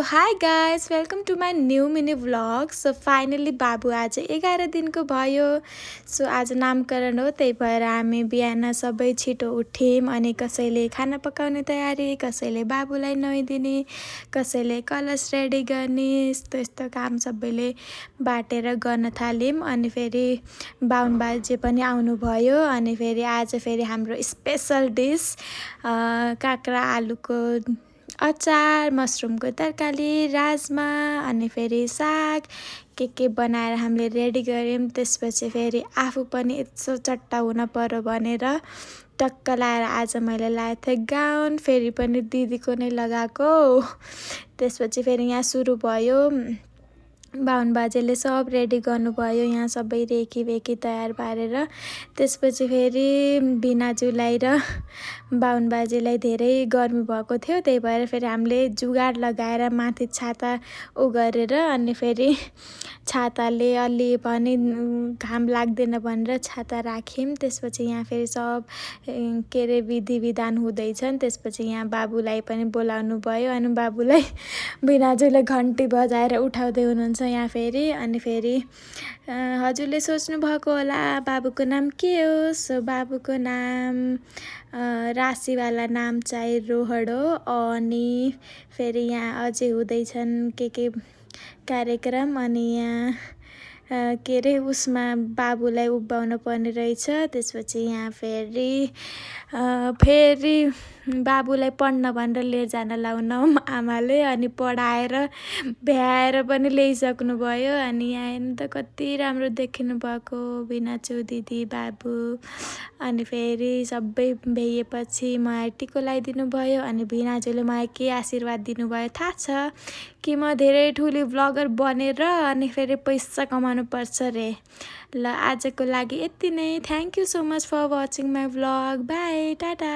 High guys welcome to my new mini vlog. So finally बाबु आज 11 दिनको भयो। सो आज नामकरण हो, त्यही भएर हामी बिहान सबै छिटो उठ्यौँ। अनि कसैले खाना पकाउने तयारी, कसैले बाबुलाई नुहाइदिने, कसैले कलश रेडी गर्ने, यस्तो यस्तो काम सबैले बाटेर गर्न थाल्यौँ। अनि फेरि बाहुन बाजे पनि आउनुभयो। अनि फेरि आज फेरि हाम्रो स्पेसल डिस काँक्रा आलुको अचार, मसरुमको तरकारी, राजमा अनि फेरि साग के बनाएर हामीले रेडी गऱ्यौँ। त्यसपछि फेरि आफू पनि यसो चट्टा हुन पर्यो भनेर टक्क लाएर आज मैले लगाएको थिएँ गाउन, फेरि पनि दिदीको नै लगाएको। त्यसपछि फेरि यहाँ सुरु भयो। बाहुन बाजेले सब रेडी गर्नुभयो, यहाँ सबै रेखी तयार पारेर। त्यसपछि फेरि बिनाजुलाई र बाहुन बाजेलाई धेरै गर्मी भएको थियो, त्यही भएर फेरि हामीले जुगाड लगाएर माथि छाता गरेर अनि फेरि छाताले अलि पनि घाम लाग्दैन भनेर छाता राख्यौँ। त्यसपछि यहाँ फेरि सब के अरे विधि विधान हुँदैछन्। त्यसपछि यहाँ बाबुलाई पनि बोलाउनु भयो अनि बाबुलाई बिनाजुले घन्टी बजाएर उठाउँदै हुनुहुन्छ यहाँ फेरि। अनि फेरि हजुरले सोच्नु भएको होला बाबुको नाम के हो। सो बाबुको नाम राशिवाला नाम चाहिँ रोहण हो। अनि फेरि यहाँ अझै हुँदैछन् के कार्यक्रम। अनि यहाँ के अरे उसमा बाबुलाई उभ्याउनु पर्ने रहेछ। त्यसपछि यहाँ फेरि बाबुलाई पढ्न भनेर लिएर जान लाउन आमाले अनि पढाएर भ्याएर पनि ल्याइसक्नु भयो। अनि यहाँ हेर्नु त कति राम्रो देखिनु भएको बिनाचु दिदी बाबु। अनि फेरि सबै भ्याइएपछि मलाई टिको लगाइदिनु भयो। अनि बिनाजुले मलाई के आशीर्वाद दिनुभयो थाहा छ कि म धेरै ठुली भ्लगर बनेर अनि फेरि पैसा कमाउनु पर्छ रे। ल आजको लागि यति नै। Thank you so much for watching my vlog. Bye, Tata.